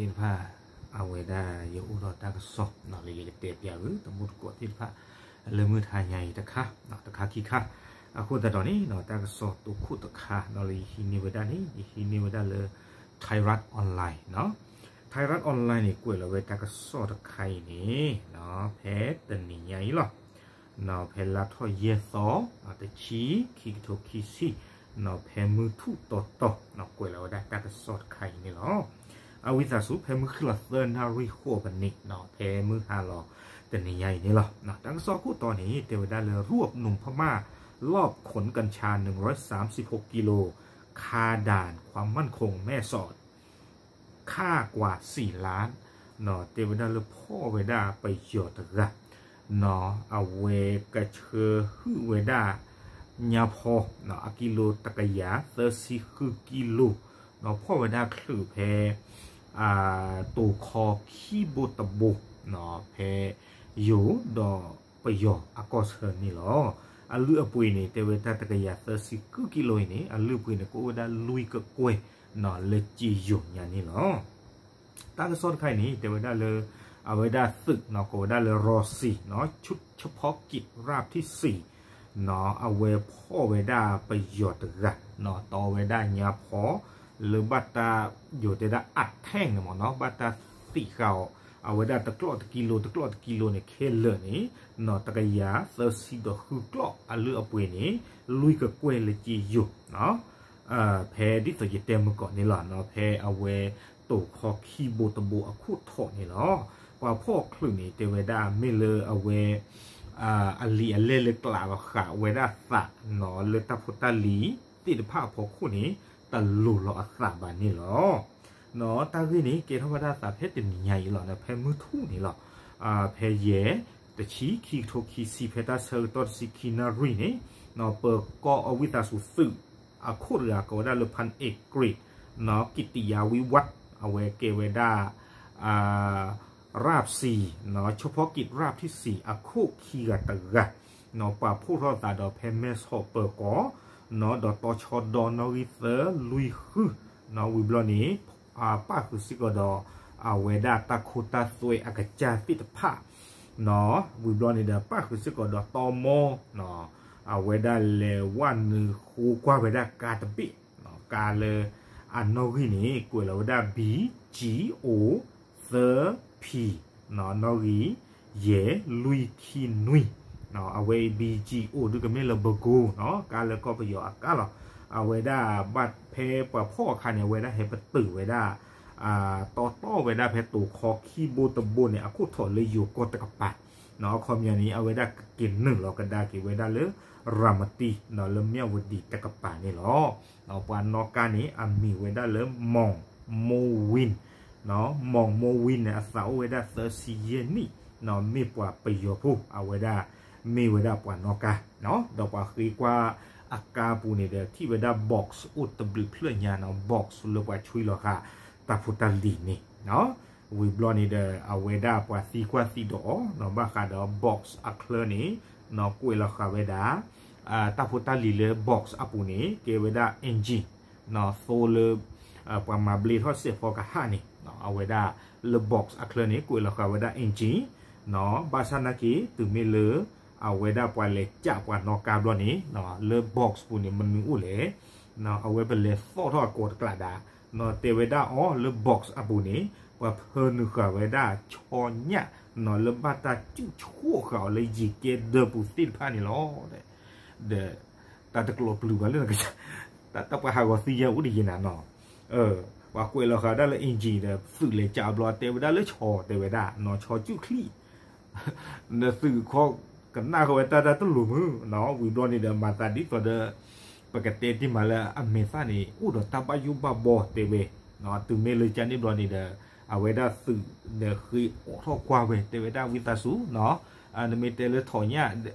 သ့ၣ်တဖၣ် အဝဲဒၣ်ယအိၣ်ဒီးတၢ်ကစီၣ်လၢယကတဲပျးသု တမူတကိးသ့ၣ်တဖၣ် လၢမုၢ်တဟါညါအံၤတခါ တခါခံခါ အဃိသတးဒီးန့ၣ် တၢ်ကစီၣ်တိခိၣ်တခါလၢယဟံးန့ၢ်ဝဲဒၣ်န့ၣ် ယဟံးန့ၢ်ဝဲဒၣ်လၢ Thairath Online နီၤ Thairath Online န့ၣ် ကွဲးလီၤဝဲတၢ်ကစီၣ်တခါအံၤန့ၣ် ဖဲတနံၤညါအံၤလီၤ ဖဲလါထီၣ်ယဲၢ်သီ တဆံ ခံကထိခံဆံ ဖဲမုၢ်ထူၣ်တီတီ ကွဲးလီၤဝဲဒၣ်တၢ်ကစီၣ်တခါအံၤန့ၣ်လီၤ. အဝံသးစူၤ ဖဲမုၢ်ဃ့ၢ်လီၤသၢနၣ်ရံၣ်ဃိးပနံး ဖဲမုၢ်ဟါလီၤတနံၤညါအံၤန့ၣ်လီၤ. တၢ်ကစီၣ်ခိၣ်တီန့ၣ် တဲဝဲဒၣ်လၢ รวบหนุ่มพม่าลอบขนกัญชา หนึ่งร้อยสามสิบหกกิโล คาด่านความมั่นคงแม่สอด ค่ากว่าสี่ล้าน တဲဝဲဒၣ်လၢဖီၣ်ဝဲဒၣ်ပယီၤတဂၤ အဝဲကဆှၢဟုၣ်ဝဲဒၣ် ညါဖီ အကံလိတကယၤသၢဆံဃုကံလိ ဖီၣ်ဝဲဒၣ်ချုးဖဲ တိၤခီခံဘိတဘိ ဖဲယိၤဒီးပယီၤအကီၢ်ဆၢန့ၣ်လီၤ. အလုၢ်အပှ့ၤန့ၣ် တဲဝဲတၢ်တကယၤသၢဆံဃုကံလိအံၤန့ၣ် အလုၢ်အပှ့ၤန့ၣ် ကအိၣ်ဝဲဒၣ်လွံၢ်ကကွဲၢ် လၢကၠ့ယိၤညါန့ၣ်လီၤ. တၢ်ကစီၣ်တခါအံၤန့ၣ် တဲဝဲဒၣ်လၢ အဝဲဒၣ်သုး ကိးဝဲဒၣ်လၢ Rossy เฉพาะกิจราบที่สี่ အဝဲဖီၣ်ဝဲဒၣ်ပယီၤတဂၤ တီဝဲဒၣ်ညါဖီ လၢဘၣ်တၢ် ယိၤတဲဒၣ်အထဲန့ၣ်မ့ၢ်နီၤ ဘၣ်တၢ်သံးဃာ်အီၤ အဝဲဒၣ်တကျီၢ်တကံလိ တကျီၢ်တကံလိန့ၣ် ခဲလၢာ်န့ၣ် တကယၤသၢဆံဒီးဃုကျီၢ် အလုၢ်အပှ့ၤန့ၣ် လွံၢ်ကကွဲၢ်လၢကၠ့ယိၤ ဖဲဒ်သိးယတဲမုၢ်ကီးန့ၣ်လီၤ. ဖဲအဝဲတိၤခီခံဘိတဘိအခိၣ်ထီးန့ၣ်လီၤ. ပှၤဖီၣ်ချုးန့ၣ် တဲဝဲဒၣ်မ့ၢ်လၢအဝဲ အလံာ်အလဲၢ်လၢကျးလီၤဃာ်ဝဲဒၣ်သး လၢတၢ်ဖိတၢ်လံၤသ့ၣ်တဖၣ်အဖီခိၣ်န့ၣ် တလိၤလီၤအသးဘၣ်န့ၣ်လီၤ. တၢ်ဂ့ၢ်န့ၣ် ကဲထီၣ်ဝဲဒၣ်သးဖဲတနံၤညါအံၤလီၤ ဖဲမုၢ်ထူၣ်န့ၣ်လီၤ. ဖဲယဲၢ် တဆံ ခံကထိခံဆံ ဖဲတၢ်ဆၢကတီၢ်တဆံခံနၣ်ရံၣ်န့ၣ် ပၢၤကီၢ်အဝံသးစူၤသုး အခိၣ်တဂၤကိးဝဲဒၣ်လၢ พันเอกกฤษ กิติยาวิวัฒน์ အဝဲကဲဝဲဒၣ် ราบสี่ เฉพาะกิจราบที่สี่ အခိၣ်ခံဂၤတဂၤ ပာ်ဖှိၣ်ထီၣ်သးဒီးဖဲမဲၢ်ဆီးပၢၤကီၢ် ဒီးတီဆှီဒီနီၣ်ဂံၢ်သၢလွံၢ်ဃု ဝံၤဘျီန့ၣ် ပၣ်ဃုာ်စ့ၢ်ကီးဒီး အဝဲဒၣ်တၢ်ခိတၢ်သွဲအကစၢ်သ့ၣ်တဖၣ် ဝံၤဘျီန့ၣ်ဒီး ပၣ်ဃုာ်စ့ၢ်ကီးဒီးတီမီ အဝဲဒၣ်လဲၤဝဲနုာ်ဃိကွၢ်ဝဲဒၣ်ကါတဘ့ၣ် ကါလၢ အနီၣ်ဂံၢ်န့ၣ် ကွဲးလီၤဝဲဒၣ် ဘီ ကၠံ အိၣ် သၢ ဖံ နီၣ်ဂံၢ် ယဲၢ် လွံၢ်ခံနွံ အဝဲအံၤ ဘီ ကၠံ အိၣ် ဒုးကမ့ၢ်လၢဘကိနီၤ ကါလၢကီၢ်ပယီၤအကါလီၤ. အဝဲဒၣ်ဘၣ်ဖဲပှၤဖီၣ်အခါန့ၣ် အဝဲဒၣ်ဟဲပတုာ်ဝဲဒၣ် တီတီဝဲဒၣ်ဖဲတိၤခီခံဘိတဘိန့ၣ် အခိၣ်ထီးလၢယိၤကီၢ်တကပၤ အခီပညီန့ၣ် အဝဲဒၣ်ကက့ၤနုာ်လီၤကဒါက့ၤဝဲဒၣ်လၢ ရၤမတံ လၢမၠၣ်ဝတံၤတကပၤန့ၣ်လီၤ. ပှၤနီၣ်ကါန့ၣ် အမံၤဝဲဒၣ်လၢ မီၣ်မိဝံၣ် မီၣ်မိဝံၣ်န့ၣ် အသးအိၣ်ဝဲဒၣ်သၢဆံယဲၢ်နံၣ် မ့ၢ်ပှၤပယီၤဖိ အဝဲဒၣ်မ့ၢ်ဝဲဒၣ်ပှၤနီၣ်ကါ ဒီးပှၤဃ့ကွၢ်အကါပူၤန့ၣ်ဒီး ထံၣ်ဝဲဒၣ် box အိၣ်တဘျုးဖျၢၣ်ညါနီၤ box လၢပှၤဆွံလီၤဃာ် တၢ်ဖိတၢ်လံၤန့ၣ် ဝံၤဘျီန့ၣ်ဒီး အဝဲဒၣ်ပှၤသံကွၢ်သံဒိးအီၤနီၤ ဘၣ်ဃးဒီး box အချၢန့ၣ် ကွဲးလီၤဃာ်ဝဲဒၣ် တၢ်ဖိတၢ်လံၤလၢ box အပူၤန့ၣ် ကဲဝဲဒၣ် engine သိလၢ ပှၤမၤဘျ့ထီၣ်စဲးဖီကဟၣ်န့ၣ် အဝဲဒၣ်လၢ box အချၢန့ၣ် ကွဲးလီၤဃာ်ဝဲဒၣ် engine ဘၣ်ဆၣ်နာ်က့ တုၤမ့ၢ်လၢ အဝဲဒၣ်ပှၤလဲၤကးပှၤနီၣ်ကါဘျီန့ၣ် လၢ box ပူၤန့ၣ် မနုၤအိၣ်လဲၣ် အဝဲပလဲၤသီၣ်ထီၣ်အကိးတကျးဒၣ် တဲဝဲဒၣ်အီၤလၢ box အပူၤန့ၣ် ပှၤဖၢနုာ်ဃာ်ဝဲဒၣ်ဆီညၣ် လၢဘၣ်တၢ်စူၣ်ဆိၣ်ဃာ်အီၤလၢယံၤကဲဒၢပူၤသ့ၣ်တဖၣ်န့ၣ်လီၤ. ဒီး တၢ်တကျိးပျုၤဘၣ်လၢ တၢ်ပှၤဟးဂီၤသံယဲၢ်အိၣ်တယံၤနၤနီၤ ပှၤကွဲးလီၤဃာ်ဝဲဒၣ်လၢ engine ဒီး သုးလဲၤကးဘျီ တဲဝဲဒၣ်လၢဆီ တဲဝဲဒၣ် နီၤဆီစူၣ်ချံ နသုးခီ ကနၣ်ဃီဝဲတၢ်တၢ်တလိၤမုၢ် ဝံၤဘျီန့ၣ်ဒီး မၤသးဒ်သိးဒီး ပကတဲတ့ၢ်မးလၢအမဲာ်သၣ်န့ၣ် အိၣ်ဒီးတၢ်ဘၣ်ယိၣ်ဘၣ်ဘီတဲဝဲ တုၤမ့ၢ်လၢကန့ၣ်ဘျီန့ၣ်ဒီး အဝဲဒၣ်သုးဒီးဃ့အိးထီၣ်ကွၢ်ဝဲ တဲဝဲဒၣ်ဝံသးစူၤ နမ့ၢ်တဲလၢဆီညၣ်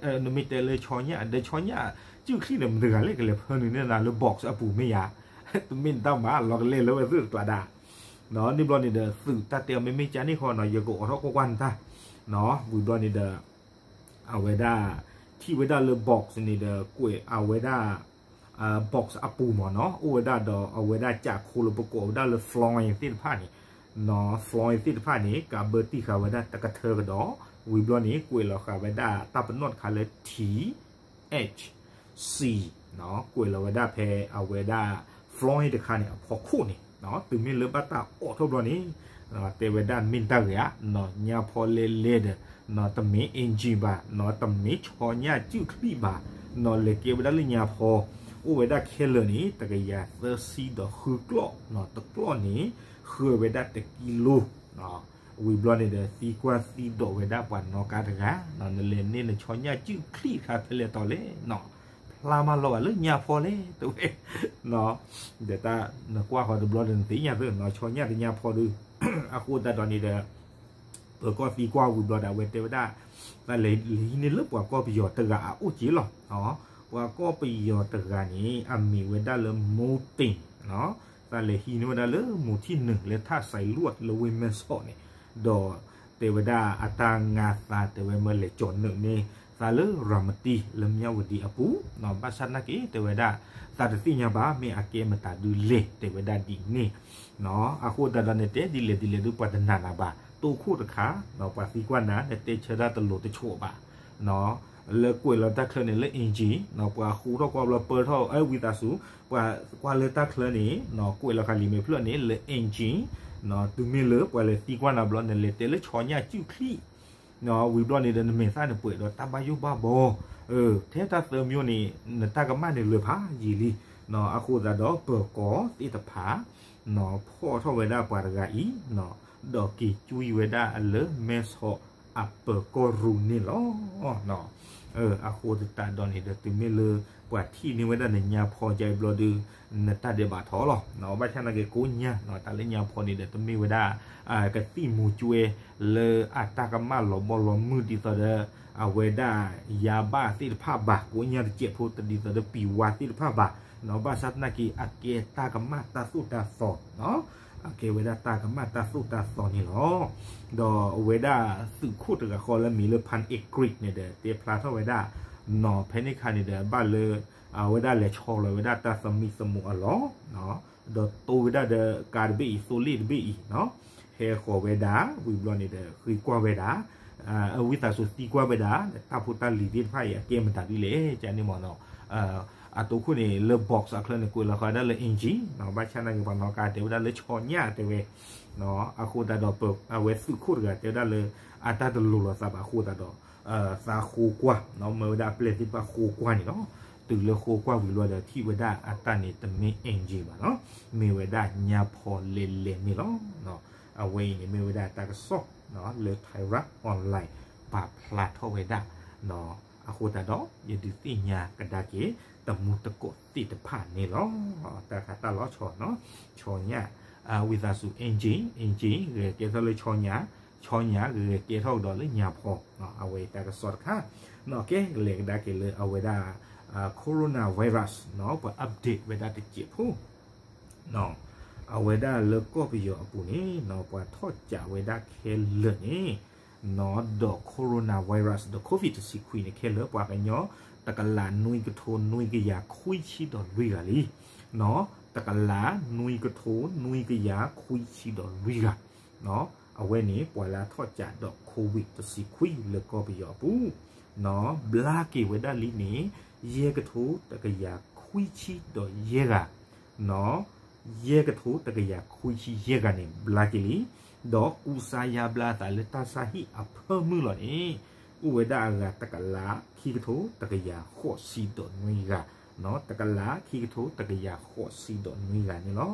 နမ့ၢ်တဲလၢဆီညၣ် ဒီးဆီညၣ် စူၣ်ချံန့ၣ် မတဂၤလၢကလဲၤဖၢနုာ်န့ၢ်နၤလၢ box အပူၤမ့ၢ်ယၤ တမ့ၢ်နတၢ်မၤ လီၤကလဲလၢဝဲသုးတကျးဒၣ် န့ၣ်ဘျီန့ၣ်ဒီး သုးတၢ်တဲအီၤမ့မ့ၢ်ကန့ၣ်ဃီနီၤ ယကအိးထီၣ်ကွၢ်ကွၢ်နတၢ် ဝံၤဘျီန့ၣ်ဒီး အဝဲဒၣ် ထံၣ်ဝဲဒၣ်လၢ box န့ၣ်ဒီး ကွဲးအဝဲဒၣ် box အပူၤမ့ၢ်နီၤ အိၣ်ဝဲဒၣ်ဒီးအဝဲဒၣ်ကးခိလၢပကိးဝဲဒၣ်လၢ flooring သ့ၣ်တဖၣ်န့ၣ် Floyd သ့ၣ်တဖၣ်န့ၣ် ကးဘၢတံၢ်ဃာ်ဝဲဒၣ်တကထၢကဒီး, ဝံၤဘျီန့ၣ် ကွဲးလီၤဃာ်ဝဲဒၣ်တၢ်ပနီၣ်တခါလၢ T H C ကွဲးလီၤဝဲဒၣ်ဖဲအဝဲဒၣ် Floyd တခါန့ၣ် အဖီခိၣ်န့ၣ် တုၤမ့ၢ်လၢဘၣ်တၢ်အိးထီၣ်ဘျီန့ၣ် တဲဝဲဒၣ်မ့ၢ်တၢ်ဂ့ၤဧါ, ညါဖီလဲလဲဒီး တမ့ၢ် engine ဘၣ်, တမ့ၢ်ဆီညၣ်စုၣ်ချံၣ်ဘၣ်, လဲၤကဲဝဲဒၣ်လၢညါဖီ, အိၣ်ဝဲဒၣ်ခဲလၢာ်န့ၣ် တကယၤသၢဆံဒီးဃုကျီၣ်, တကျီၣ်န့ၣ် ဃုဝဲဒၣ်တကံလိ, ဝံၤဘျီန့ၣ်ဒီး သံကွၢ်သံဒိးဝဲဒၣ်ပှၤနီၣ်ကါတဂၤ, နလဲၤန့ၢ်နဆီညၣ်စုၣ်ချံၣ်တခါဖဲလဲၣ်တီၤလဲၣ်, ဖျါမးလီၤဘၣ်လၢညါဖီလဲၣ် တဲဝဲ, ဒီးတၢ်နကွၢ်ဃီတဘျီဒီးနသ့ၣ်ညါသ့ နဆီညၣ်တညါဖီဒီး, အဃိသတးဒီးန့ၣ်ဒီး ပၢၤကီၢ်သံကွၢ်ဝံၤဘျီဒီး အဝဲတဲဝဲဒၣ် သးလဲၤဟံးန့ၢ်လၢပှၤကီၢ်ပယီၤတဂၤအအိၣ်က့လီၤ. ပှၤကီၢ်ပယီၤတဂၤန့ၣ် အမံၤဝဲဒၣ်လၢ မိၢ်တ့ၢ်, သးလဲၤဟံးန့ၢ်ဝဲဒၣ်လၢ မိၢ်ထံၣ်နုာ် လၢထၣ်စဲးလွံၢ် လၢဝ့ၢ်မဲၢ်ဆီးန့ၣ်, ဒီးတဲဝဲဒၣ်အတၢ်ငါသး တဲဝဲမၢလဲၤကၠီၤနုာ်န့ၢ်သးလၢရၤမတံ လၢမၠၣ်ဝတံၤအပူၤ, ဘၣ်ဆၣ်သနာ်က့ တဲဝဲဒၣ် သးတသ့ၣ်ညါဘၣ် မ့ၢ်အကဲမတၤဒုလဲၣ် တဲဝဲဒၣ်ဒ်န့ၣ် အဃိသတးဒီး နတဲဒ်လဲၣ်ဒ်လဲၣ်ဒီး ပှၤတနာ်နၤဘၣ်, တိခိၣ်တခါ ပှၤသံကွၢ်နၤ နတဲဆၢတၢ်တလိၤတဆိးဘၣ်, လၢကွဲးလီၤတၢ်ချၢန့ၣ်လၢ engine, ပှၤဃူထီၣ်ကွၢ်ဘျီပၢထီၣ် အဲ ဝံသးစူၤ ပှၤကွၢ်လၢတၢ်ချၢန့ၣ် ကွဲးလီၤဃာ်လံာ်မဲာ်ဖျၢၣ်န့ၣ်လၢ engine, တုၤမ့ၢ်လၢပှၤလဲၤသံကွၢ်နၤဘျီ နလဲၤတဲလၢဆီညၣ်စုၣ်ချံၣ် ဝံၤဘျီန့ၣ်ဒီး နမဲာ်သၣ်န့ၣ်ပှဲၤဒီးတၢ်ဘၣ်ယိၣ်ဘၣ်ဘီ, ထဲတၢ်သၢမျိုးန့ၣ် နတၢ်ကမၣ်န့ၣ်လဲၤဖးယံာ်လံ, အဃိသတးဒီးပၢၤကီၢ်သ့ၣ်တဖၣ် ဖီၣ်ထီၣ်ဝဲဒၣ်ပှၤတဂၤအံၤ, ဒီးက့ၤကွံာ်ဝဲဒၣ်အလၢမဲၢ်ဆီးအပၢၤကီၢ်ရူၢ်န့ၣ်လီၤ. အဃိသတးဒီးန့ၣ်ဒီး တုၤမ့ၢ်လၢပှၤထံၣ်န့ၢ်ဝဲဒၣ်နညါဖီကဲအံၤဘျီဒီး နတၢ်ဒဲးဘးထီၣ်လီၤ. ဘၣ်ဆၣ်သနာ်က့ကိးညါ တၢ်လၢညါဖီန့ၣ်ဒီး တမ့ၢ်ဝဲဒၣ် ကသံၣ်မူၤကွဲလၢအတၢ်ကမၣ်လီၤဘီလီၤမုၢ်ဒ်သိးဒီး အဝဲဒၣ်ယါဘၣ်သ့ၣ်တဖၣ်ဘၣ်, ကိးညါတစဲးဖိ တဒ်သိးဒီးပံၤဝါသ့ၣ်တဖၣ်ဘၣ်, ဘၣ်ဆၣ်သနာ်က့ အကဲတၢ်ကမၣ်တၢ်သိၣ်တၢ်သီ အကဲဝဲဒၣ်တၢ်ကမၣ်တၢ်သိၣ်တၢ်သီန့ၣ်လီၤ. ဒီးအဝဲဒၣ်သုးခိၣ်တဂၤဃီလၢမံၤလၢ Pan Agric န့ၣ်ဒီး တဲဖျါထီၣ်ဝဲဒၣ် နီၢ်ဖဲန့ၣ်ခါန့ၣ်ဒီး ဘၣ်လၢ အဝဲဒၣ်လဲၤဆီလီၤဝဲဒၣ်တၢ်သမံသမိးအလီၢ်, ဒီးတိဝဲဒၣ်ဒီးကါတဘ့ၣ်အံၤ သိလ့ၣ်တဘ့ၣ်အံၤ, ဟဲဃီၤဝဲဒၣ် ဝံၤဘျီန့ၣ်ဒီး ဃ့ကွၢ်ဝဲဒၣ် အဝံသးစူၤသံကွၢ်ဝဲဒၣ် တၢ်ဖိတၢ်လံၤသ့ၣ်တဖၣ်အံၤ အကဲမတၤဒ်လဲၣ် ကန့ၣ်မ့ၢ်နီၤ, အတိခိၣ်န့ၣ် လၢ box အချၢန့ၣ် ကွဲးလီၤဃာ်ဝဲဒၣ်လၢ engine, ဘၣ်ဆၣ်သနာ်က့ ပှၤနီၣ်ကါတဲဝဲဒၣ်လၢဆီညၣ်တဲဝဲ, အဃိသတးဒီး အဝဲသုးခိၣ်တဂၤတဲဝဲဒၣ်လၢ အတၢ်တလိၤလိာ်သးဘၣ်အဃိသတးဒီး သးဃိကွၢ် မၢဝဲဒၣ်အပျဲၢ်သ့ၣ်တဖၣ်ဃိကွၢ်န့ၣ်လီၤ. တုၤလၢဃိကွၢ်ဝံၤလီၤဒီး ထံၣ်ဝဲဒၣ်အတၢ်န့ၣ်တမ့ၢ် engine ဘၣ်နီၤ, မ့ၢ်ဝဲဒၣ်ညါဖီလဲလဲန့ၣ်လီၤ. အဝဲအံၤန့ၣ်မ့ၢ်ဝဲဒၣ်တၢ်ကစီၣ် လၢ Thairath Online ပာ်ဖျါထီၣ်ဝဲဒၣ်, အဃိသတးဒီး ယဒုးသ့ၣ်ညါကဒါက့ၤ တမူတကိးသ့ၣ်တဖၣ်န့ၣ်လီၤ. တၢ်ခးတၢ်လီၤဆီ, ဆီညၣ်, ဝံသးစူၤ engine, engine ဂဲၤကဲထီၣ်လၢဆီညၣ်, ဆီညၣ်ဂဲၤကဲထီၣ်ကဒီးလၢညါဖီ, အဝဲတၢ်ကစီၣ်တခါ, ကဲလဲၤကဒါက့ၤလၢအဝဲဒၣ် coronavirus ပှၤ update ဝဲဒၣ်တစဲးဖိ အဝဲဒၣ်လၢကီၢ်ပယီၤအပူၤန့ၣ် ပှၤထီၣ်ကးဝဲဒၣ်ခဲလၢာ်န့ၣ် ဒီး coronavirus ဒီး COVID တဆံခွံန့ၣ် ခဲလၢာ် ပှၤကညီ တကလးနွံကထိနွံကယၤခွံဆံဒီးလွံၢ်ဂၤလံ, တကလးနွံကထိနွံကယၤခွံဆံဒီးလွံၢ်ဂၤ, အဝဲန့ၣ် ပှၤလၢအထီၣ်ကးဒီး COVID တဆံခွံလၢကီၢ်ပယီၤအပူၤ, ဘျါက့ၤဝဲဒၣ်လံန့ၣ် ယဲၢ်ကထိတကယၤခွံဆံဒီးယဲၢ်ဂၤ ယဲၢ်ကထိတကယၤခွံဆံယဲၢ်ဂၤန့ၣ် ဘျါက့ၤလံ, ဒီးကူစါယါဘျါအသးလၢတၢ်ဆါဟံၣ်အဖၢမုၢ်လီၤန့ၣ် အိၣ်ဝဲဒၣ်အဂၤတကလးခံကထိတကယၤဃိးဆံဒီးနွံဂၤ, တကလးခံကထိတကယၤဃိးဆံဒီးနွံဂၤန့ၣ်လီၤ.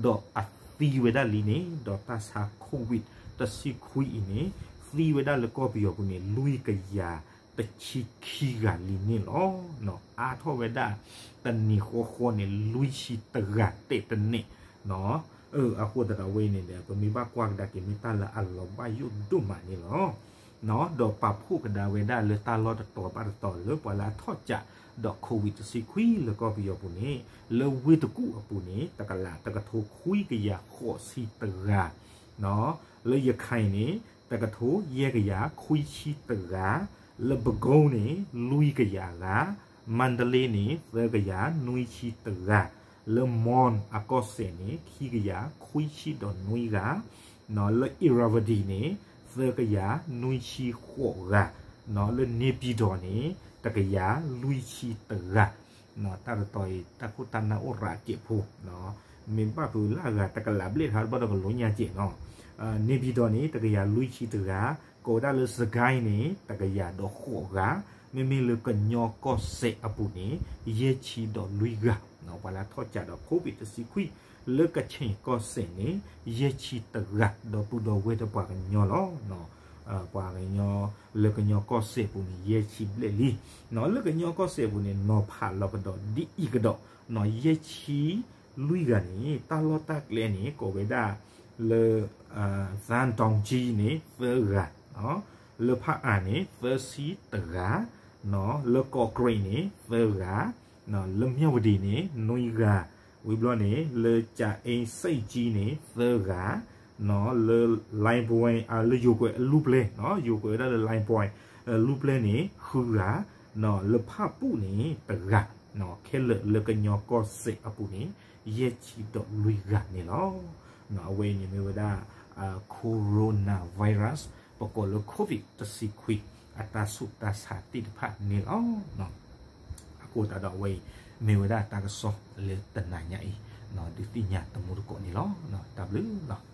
ဒီးအသံဝဲဒၣ်လံန့ၣ် ဒီးတၢ်ဆါ COVID တဆံခွံအံၤန့ၣ် သံဝဲဒၣ်လၢကီၢ်ပယီၤပူၤန့ၣ် လွံၢ်ကယၤ တဆံခံဂၤလံန့ၣ်လီၤ. အါထီၣ်ဝဲဒၣ် တနံၤဃီဃီန့ၣ် လွံၢ်ဆံတဂၤတဲာ်တန့ၢ်, အဃိသတးဒီးဝဲအံၤန့ၣ်ဒီး ပမ့ၢ်ဘၣ်ကွၢ်ကဒါက့ၤ မ့ၢ်တၢ်လၢအလီၤဘၣ်ယိၣ်ဒိၣ်မးန့ၣ်လီၤ. ဒီးပာ်ဖှိၣ်ကဒါဝဲဒၣ်လၢတၢ်လီၢ်တတီၤဘၣ်တတီၤလၢပှၤလၢအထီၣ်ကးဒီး COVID တဆံခွံလၢကီၢ်ပယီၤပူၤန့ၣ် လၢဝ့ၢ်တကူၣ်အပူၤန့ၣ် တကလးတကထိခွံကယၤဃိးဆံတဂၤ လၢရခဲၣ်န့ၣ် တကထိယဲၢ်ကယၤခွံဆံတဂၤ, လၢပဲခူးန့ၣ် လွံၢ်ကယၤဂၤ, မါဒလ့န့ၣ် သၢကယၤနွံဆံတဂၤ, လၢမွန်အကီၢ်စဲၣ်န့ၣ် ခံကယၤခွံဆံဒီးနွံဂၤ, လၢ Irrawaddy န့ၣ် သၢကယၤနွံဆံဃိးဂၤ, လၢ နေပြည်တော် န့ၣ် တကယၤလွံၢ်ဆံတဂၤ, တၢ်တတီၤအံၤ တၢ်ခိၣ်တၢ်နၢ်အိၣ်ရၤကဲးဖိ, မ့ၢ်ဘၣ်ဖုးလၢအဂၤတကလးဘျဲၣ်တခါတဘၣ်ဒီးကလိညါကဲးနီၤ, နေပြည်တော် န့ၣ် တကယၤလွံၢ်ဆံတဂၤ, ကိးဝဲဒၣ်လၢ စစ်ကိုင်း န့ၣ် တကယၤဒီးဃိးဂၤ, မ့မ့ၢ်လၢကညီကီၢ်စဲၣ်အပူၤန့ၣ် ယဲၢ်ဆံဒီးလွံၢ်ဂၤ, ပှၤလၢထီၣ်ကးဒီး COVID တဆံခွံ လၢကခ့ၣ်ကီၢ်စဲၣ်န့ၣ် ယဲၢ်ဆံတဂၤ, ဒီပုၢ်ဒီဝဲၢ်ဒီးပှၤကညီလီၤ. ပှၤကညီ လၢကညီကီၢ်စဲၣ်ပူၤန့ၣ် ယဲၢ်ဆံဘျဲၣ်လံ, လၢကညီကီၢ်စဲၣ်ပူၤန့ၣ် နီၤဖးလီၤကဒီးဒ်အံၤကဒီး, ယဲၢ်ဆံလွံၢ်ဂၤန့ၣ် တၢ်လီၢ်တၢ်ကျဲန့ၣ် ကိးဝဲဒၣ်လၢ သန်းတောင်ကြီး န့ၣ် သၢဂၤ, လၢဖၣ်အၣ်န့ၣ် သၢဆံတဂၤ, လၢကီးကြံးန့ၣ် သၢဂၤ, လၢမၠၣ်ဝတံၣ်န့ၣ် နွံဂၤ, ဝံၤဘျီန့ၣ် လၢကၠၤအ့စ့ၣ်ကၠံန့ၣ် သၢဂၤ, လၢ လါပှဲၤ လၢယိၤကွဲးအလူပျဲၢ်, ယိၤကွဲးဝဲဒၣ်လၢ လါပှဲၤ အလူပျဲၢ်န့ၣ် ဃုဂၤ, လၢဖၣ်ပူၣ်န့ၣ် တဂၤ, ခဲလၢာ်လၢကညီကီၢ်စဲၣ်အပူၤန့ၣ် ယဲၢ်ဆံဒီးလွံၢ်ဂၤန့ၣ်လီၤ. အဝဲအံၤန့ၣ်မ့ၢ်ဝဲဒၣ် coronavirus ပကိးလၢ COVID တဆံခွံ အတၢ်ဆူးတၢ်ဆါသ့ၣ်တဖၣ်န့ၣ်လီၤ. အဃိသတးဒီးအဝဲအံၤ မ့ၢ်ဝဲဒၣ်တၢ်ကစီၣ်လၢတနၤညါအံၤ ဒုးသ့ၣ်ညါတမူတကိးန့ၣ်လီၤ. တၢ်ဘျုးလီၤ.